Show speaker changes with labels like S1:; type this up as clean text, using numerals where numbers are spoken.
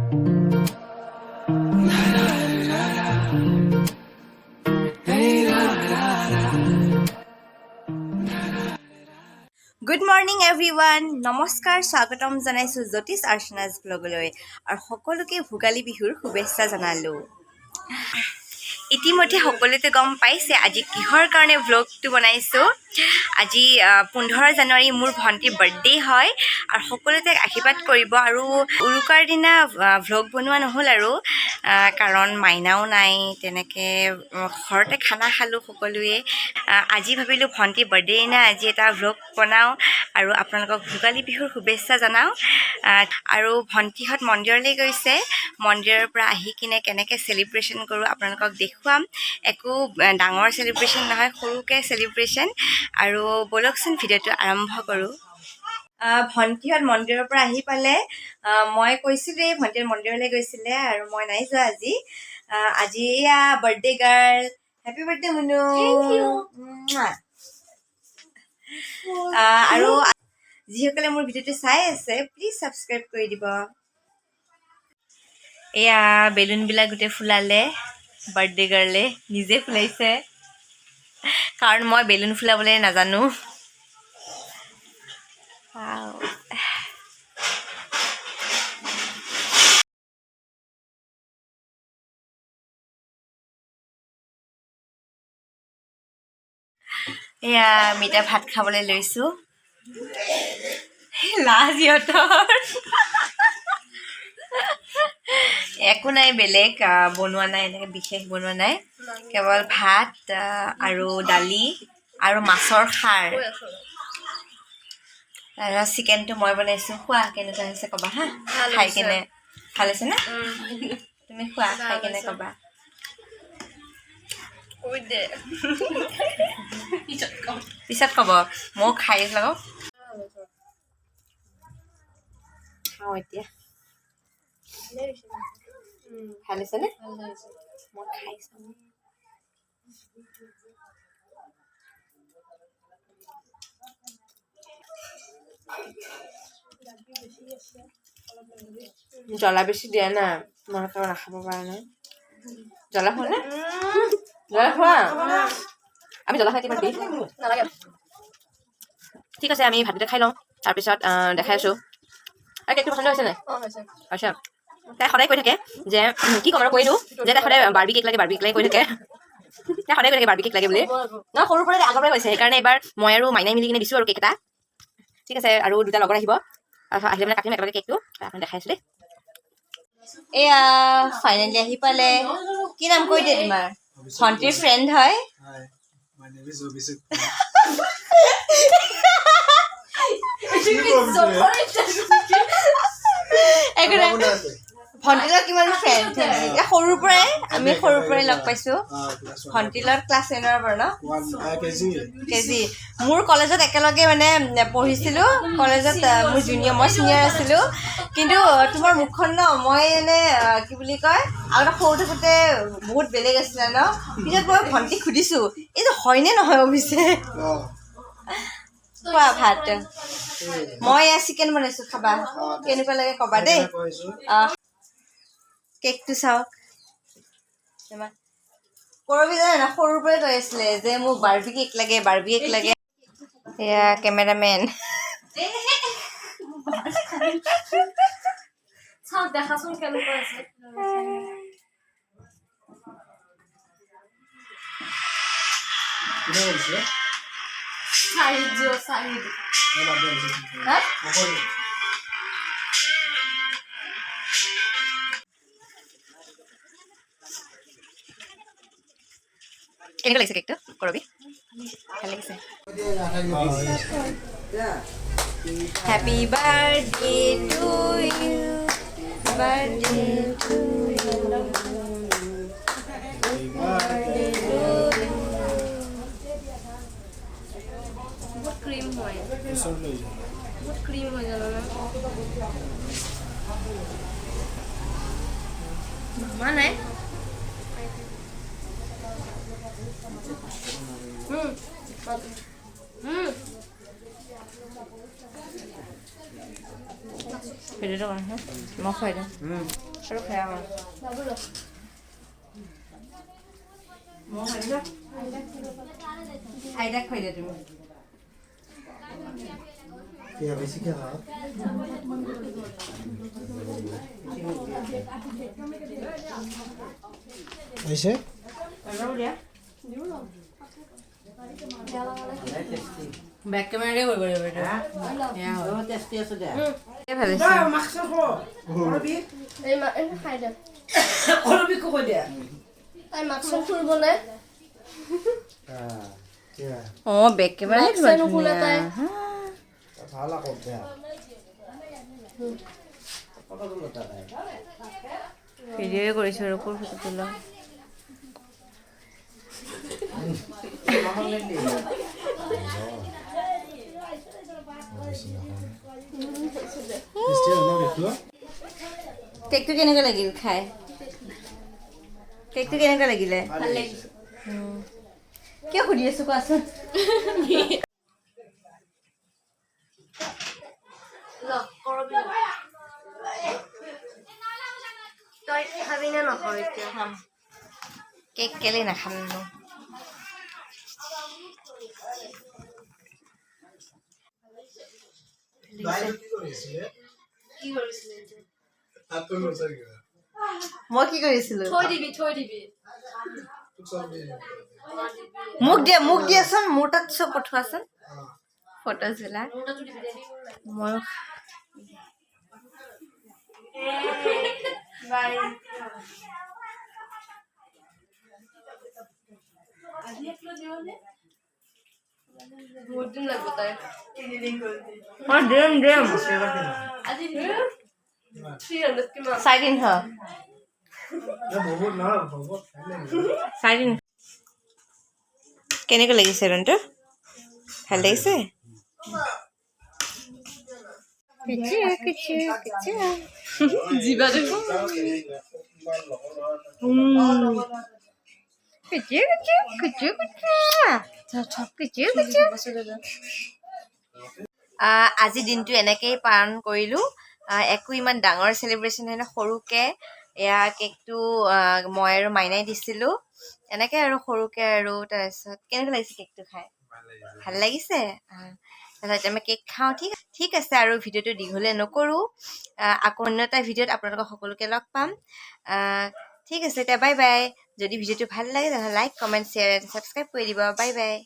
S1: Good morning everyone, নমস্কাৰ। স্বাগতম জনাইছোঁ জ্যোতিষ আৰ্চনাজ ব্লগলৈ আৰু সকলোকে ভোগালী বিহুৰ শুভেচ্ছা জনালোঁ। ইতিমধ্যে সকলোতে গম পাইছে আজি কিহৰ কাৰণে ভ্লগটো বনাইছোঁ। আজি 15 জানুৱাৰী, মোৰ ভণ্টিৰ বাৰ্থডে হয় আৰু সকলোৱে তাইক আশীৰ্বাদ কৰিব। আৰু উৰুকাৰ দিনা ভ্লগ বনোৱা নহ'ল আৰু কাৰণ মাইনাও নাই, তেনেকৈ ঘৰতে খানা খালোঁ সকলোৱে। আজি ভাবিলোঁ ভণ্টিৰ বাৰ্থডে দিনা আজি এটা ভ্লগ বনাওঁ আৰু আপোনালোকক ভোগালী বিহুৰ শুভেচ্ছা জনাওঁ। আৰু ভণ্টিহঁত মন্দিৰলৈ গৈছে। মন্দিৰৰ পৰা আহি কিনে কেনেকৈ চেলিব্ৰেশ্যন কৰোঁ আপোনালোকক দেখুৱাম। একো ডাঙৰ চেলিব্ৰেশ্যন নহয়, সৰুকৈ চেলিব্ৰেশ্যন। আৰু ব'লকচোন, ভিডিঅ'টো আৰম্ভ কৰোঁ। ভণ্টিহঁত মন্দিৰৰ পৰা আহি পালে। মই কৈছিলোঁৱেই ভণ্টিহঁত মন্দিৰলৈ গৈছিলে আৰু মই নাই যোৱা আজি। আজি এয়া birthday girl. Happy birthday Munu. মুৱা। আৰু যিসকলে মোৰ ভিডিঅ'টো চাই আছে, প্লিজ ছাবস্ক্ৰাইব কৰি দিব। এয়া বেলুনবিলাক গোটেই ফুলালে বাৰ্থডে গাৰ্লে, নিজে ফুলাইছে, কাৰণ মই বেলুন ফুলাবলৈ নাজানো। Wow. এয়া আমি এতিয়া ভাত খাবলৈ লৈছোঁ। লাজ ইহঁতৰ। একো নাই বেলেগ বনোৱা নাই, এনেকৈ বিশেষ বনোৱা নাই। কেৱল ভাত আৰু দালি আৰু মাছৰ খাৰ। তাৰপিছত চিকেনটো মই বনাইছোঁ। খোৱা, কেনেকুৱা হৈছে ক'বা হা। খাই কেনে ভাল হৈছে নে? তুমি খোৱা, খাই কেনে ক'বা।
S2: কৈ দে।
S1: পিছত ক'ব। ময়ো খাই আছোঁ আকৌ। খাওঁ এতিয়া। ভাল হৈছেনে? মই খাই চাওঁ। জ্বলা বেছি দিয়া না, মই নাখাব পৰা নাই। জ্বলা খোৱা নে? জ্বলা খোৱা? আমি জ্বলা খাই কিমান বিষ।
S2: নালাগে।
S1: ঠিক আছে, আমি ভাতকেইটা খাই লওঁ, তাৰপিছত দেখাই আছোঁ। আৰু কেকটো পচন্দ হৈছে নাই?
S2: অঁ, হৈছে।
S1: আচ্ছা, তাই সদায় কৈ থাকে যে, কি ক'ম আৰু, কৈ দিওঁ যে তাই সদায় বাৰ্বি কেক লাগে, বাৰ্বি কেক লাগে কৈ থাকে। তাই সদায় কৈ থাকে বাৰ্বি কেক লাগে বুলি। নহয়, সৰুৰ পৰাই, আগৰ পৰাই কৈছে। সেইকাৰণে এইবাৰ মই আৰু মাইনাই মিলি কিনে দিছোঁ আৰু কেক এটা। ঠিক আছে, আৰু দুটা লগৰ আহিব আৰু আহিলে মানে কাটিম একেলগে কেকটো। আপোনাক দেখাই আছোঁ দেই। এয়া ফাইনেলি আহি পালে। কি নাম কৈ দিয়ে তোমাৰ? ভণ্টিৰ ফ্ৰেণ্ড হয়।
S3: Hi, my name is Abhishek.
S1: একো নাই। ভণ্টিৰ লগত কিমান ফ্ৰেণ্ড? সৰুৰ পৰাই, আমি সৰুৰ পৰাই লগ পাইছোঁ। ভণ্টিৰ লগত ক্লাছ 10ৰ পৰা ন?
S3: KG.
S1: কেজি। মোৰ কলেজত একেলগে মানে পঢ়িছিলোঁ। কলেজত মোৰ জুনিয়ৰ, মই ছিনিয়ৰ আছিলোঁ। কিন্তু তোমাৰ মুখখন ন, মই এনে কি বুলি কয়, আগতে সৰু থাকোঁতে বহুত বেলেগ আছিলে ন। পিছত মই ভণ্টিক সুধিছোঁ, এইটো হয়নে নহয় অভিষেক?
S3: Oh,
S1: খোৱা ভাত। মই এয়া চিকেন বনাইছোঁ, খাবা, কেনেকুৱা লাগে ক'বা দেই। কেকটো চাওক। কৰবি জানে না, সৰুৰ পৰাই কৈ আছিলে যে মোক বাৰ্বি কেক লাগে, বাৰ্বি কেক লাগে। এয়া কেমেৰামেন।
S2: চাওঁ, দেখাচোন কেনেকুৱা আছে।
S3: কোনে কৰিছিলে?
S2: চাহিদ জিঅ' চাহিদ।
S3: মই বাদ দিছোঁ।
S2: হা?
S3: নকৰিম।
S1: কেনেকুৱা লাগিছে কেকটো কৰবি? ভাল লাগিছে? Happy birthday to you, birthday to you.
S2: বহুত ক্ৰীম হয়।
S3: ওচৰত লৈ যাওঁ।
S2: বহুত ক্ৰীম হয়, জানানে? মামা নাই।
S1: ভিডিঅ'টো কৰা হা, মই খুৱাই দিম আৰু খাই আহোঁ।
S2: বাবু ল।
S1: মই খুৱাই দিম। আইতাক খুৱাই দিয়া তুমি।
S3: কিয় বেছিকৈ খাওঁ? হৈছে।
S1: আৰু দিয়া। বেক কেমেৰাৰে কৰিব লাগিব এইটো। এয়া হ'ল। ভাল হৈছে।
S2: এই মা, এই খাই দে। তাই মাস্কখন খুলিব নে?
S1: অঁ, বেক কেমেৰা।
S2: মাস্কে নুখোলে তাই।
S3: ভাল আকৌ বেয়া।
S1: ভিডিঅ'য়ে কৰিছোঁ আৰু ক'ৰ ফটো তোলা?
S3: টেষ্টি হয় ন কেকটো?
S1: কেকটো কেনেকুৱা লাগিল খাই? কেকটো কেনেকুৱা লাগিলে?
S2: ভাল লাগিছে।
S1: কিয় সুধি আছো কোৱাচোন?
S2: ল, কৰবি। তই খাবি নে নাখাৱ এতিয়া?
S1: কেক কেলে নাখাম নো?
S3: দাইল কি কৰিছিলে?
S2: কি কৰিছিলে এইটো?
S3: তাত লৈছা কিবা?
S1: মই কি কৰিছিলো?
S2: থৈ দিবি, থৈ দিবি।
S3: তোক চব দি দিম।
S1: মোক দিয়া, মোক দিয়াচোন। মোৰ তাত চব পঠোৱাচোন ফটোজবিলাক।
S2: মোৰ তাতো দিবি দে।
S1: ময়ো।
S2: বাই। বহুত দিন লাগব তাই।
S1: মই দিম, দিম।
S2: আজি 300 কিমান?
S1: 350।
S3: বহুত নহয়, বহুত ভাল লাগিব।
S1: 350। কেনেকুৱা লাগিছে ৰন্তু? ভাল লাগিছে? কিচু কিচু কিচু।
S2: জিবা দেখোন।
S1: কিচু কিচু কিচু কিচু কিচু কিচু। আজি দিনটো এনেকেই পালন কৰিলোঁ। একো ইমান ডাঙৰ চেলিব্ৰেশ্যন নহয়, সৰুকে এয়া কেকটো মই আৰু মাইনাই দিছিলোঁ এনেকে আৰু সৰুকে। আৰু তাৰপিছত কেনেকুৱা লাগিছে কেকটো খাই? ভাল লাগিছে। তাৰপিছত আমি কেক খাওঁ। ঠিক আছে, আৰু ভিডিঅ'টো দীঘলীয়া নকৰোঁ। আকৌ অন্য এটা ভিডিঅ'ত আপোনালোকক সকলোকে লগ পাম। ঠিক আছে এতিয়া, বাই বাই। যদি ভিডিঅ'টো ভাল লাগে, তেনেহ'লে like, comment, share and subscribe কৰি দিব। Bye bye.